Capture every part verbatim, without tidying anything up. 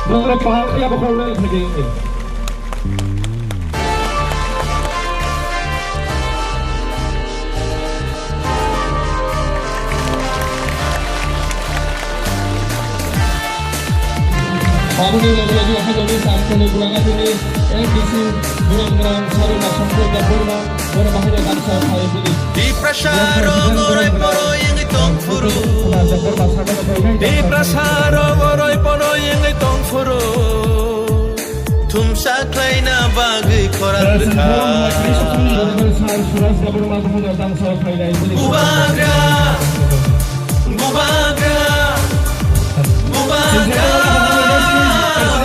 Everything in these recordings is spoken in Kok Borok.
Pura pahal ya bakal lai thagi. Aboni loge loge haino ni samsoni gulangani M D C Buram Buram Saru Nasongko Dapurma. Tiprasa rok oroi poroi wngwi tong phuru. Tiprasa rok oroi poroi wngwi tong phuru. Thumsa khlaina bagwi khorang rwkha. Bubagra, bubagra, bubagra,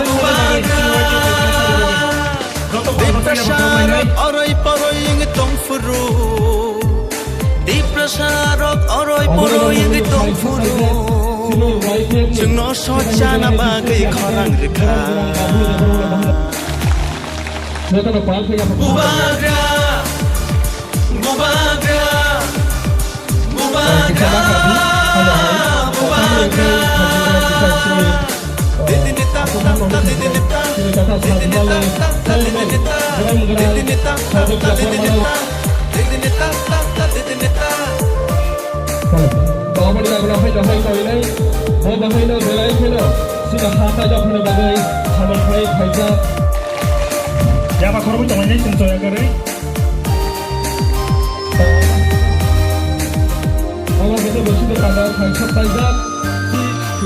bubagra. Tiprasa rok oroi poroi wngwi tong phuru. Tiprasa rok oroi poroi wngwi tong phuru. Chwngno sochana bagwi khorang rwkha. Bubagra, bubagra, bubagra, bubagra. Aboni bagwi haino hai no hai koinai, bo bahaino belai kheno sini ha taijak hwnwi bagwi samung khlai phaijak. Yaba khoroknwi tonglainai chwng choya kwrwi. Omo khe bo sini panda thangsa taijak.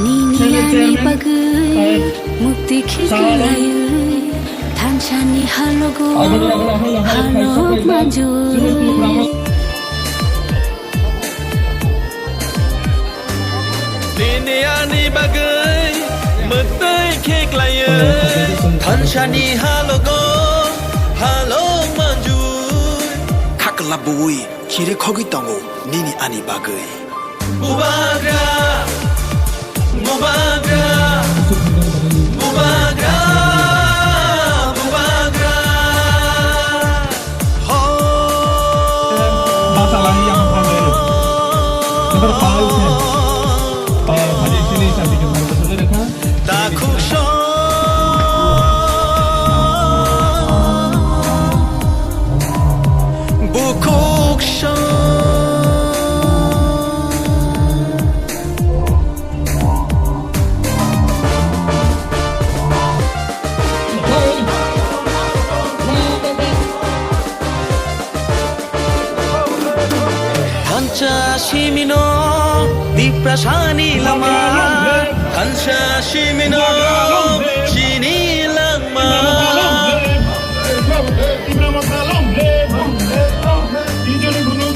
Nini ani bagwi mukti khiklaiwi thansani halogo halok manjui. Nini ani bagwi mukti khiklaiwi thansani halogo halok manjui. Khakla bui chiri khogwi tongo nini ani bagwi. Bubagra, bubagra, bubagra, bubagra. Ho. Masalah yang apa? Nomor palu. Oh, tadi sini saya bikin nomor satu deh, kan? Takhuk song, bukhuk song. Thansa simino Tiprasani lama. Thansa simino chini langma.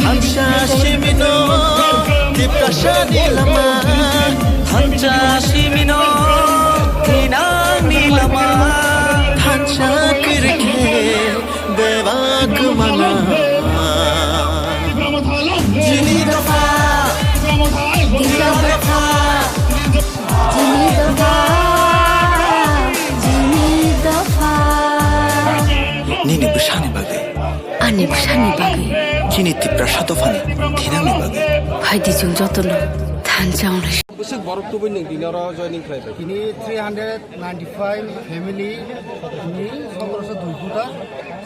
Thansa simino Tiprasani lama. Thansa simino thinangni lama. Thansa kwrwi khe beba kwmana. Chini dopha, chini dopha, chini dopha, chini dopha. Nini bwsani bagwi. Ani bwsani bagwi. Chini Tiprasa dophani thinangni bagwi. Phaidi chwng jotono thansa wnglai. Bwswk borok tubui nwng tini oro joining khlai bai? Tini three hundred ninety-five family ni sotorosho dui kuta.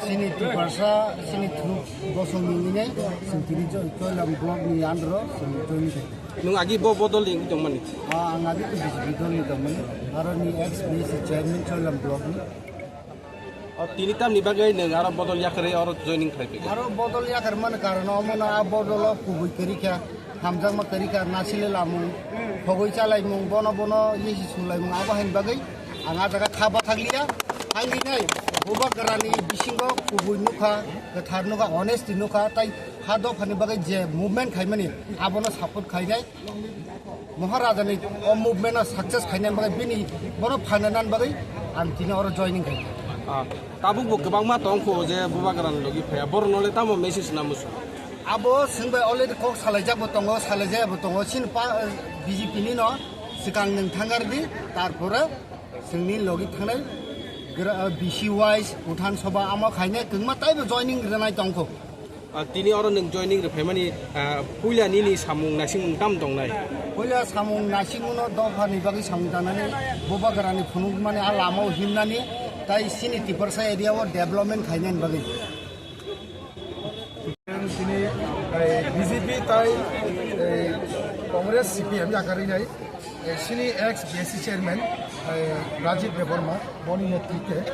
Chini Tiprasa, chini thuk bosong ni nini chwng tini Choi-, Choilam block ni under o chwng joining khlai. Nwng agi bo bodol ni wngwi tongmani? Ah, ang agi to B J P dol ni tongmani. Aro ni ex B C chairman Choilam block ni. O, tini tamni bagwi nwng aro bodol yakarwi oro joining khlai phikha? Aro bodol yakarmani karon omono a bodolo kubui kwrwi kha, hamjakma kwrwi kha, nasile lamung, khogwi chalaimung, bono bono yesi sunglaimung, abo haini bagwi ang a jaga kha bathakliya. Haini nai bubagrani bisingo kubui nukha, kwthar nukha, honesty nukha, tai ha dophani bagwi je movement khaimani abono support khainai. Maharaja ni o movement no success khaina bagwi bini bono phaina nan bagwi ang tini oro joining khai. Ah, tabuk bo kwbangma tong kho je bubagra ni logi phaya, borok no le tamo message na musu? Abo swng bai already kok salaijak bo tongo, salaijak bo tongo, sin pa, B J P ni no swkang nwng thangar di, tarpore swngni logi thangnai gra-, B C wise, Pradhan Sabha amo khaina kwngma taibo joining rwnai tong kho. Ah, tini oro nwng joining rwphaimani, ah, puila nini samung naisingmung tam tongnai? Puila samung naisingmungno dophani bagwi samung tangnani, Bubagrani phunukmani a lamao himnani, tai chini Tiprasa area o development khainani bagwi. Tini, eh, B J P tai, eh, Congress C P M yakarwi nai. Eh, chini ex B S C chairman, eh, Rajiv Debbarma, boni netrite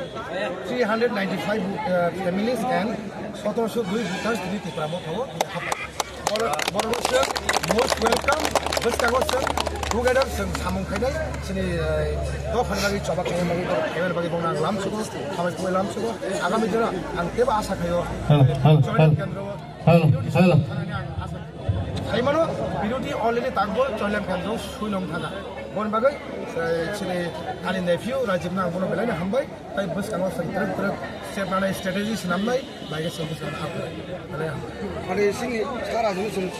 three hundred ninety-five, eh, families and sotorosho dui voters tini Tipra Motha o hapai. Boro, boro se most welcome, bwskango se together se samung khainai, chini, eh, dophani bagwi choba khainai bagwi, khainai bagwi bono ang lamsugo, hambai khubai lamsugo. Agami dino ang teibo asa khaio. Hello, hello, Chorani hello. Kendro o Hello, hello. Saimano, birodhi already takbo Choilam Kendro suinong thaka. Bon bagwi, eh, chini ani nephew Rajib no ang bono belai no hambai, tai bwskango chwng twrwk twrwk step nanai strategy swnamnai, bai khe chwng bwskango habai. Belai hambai. Ani sini sara jini chwng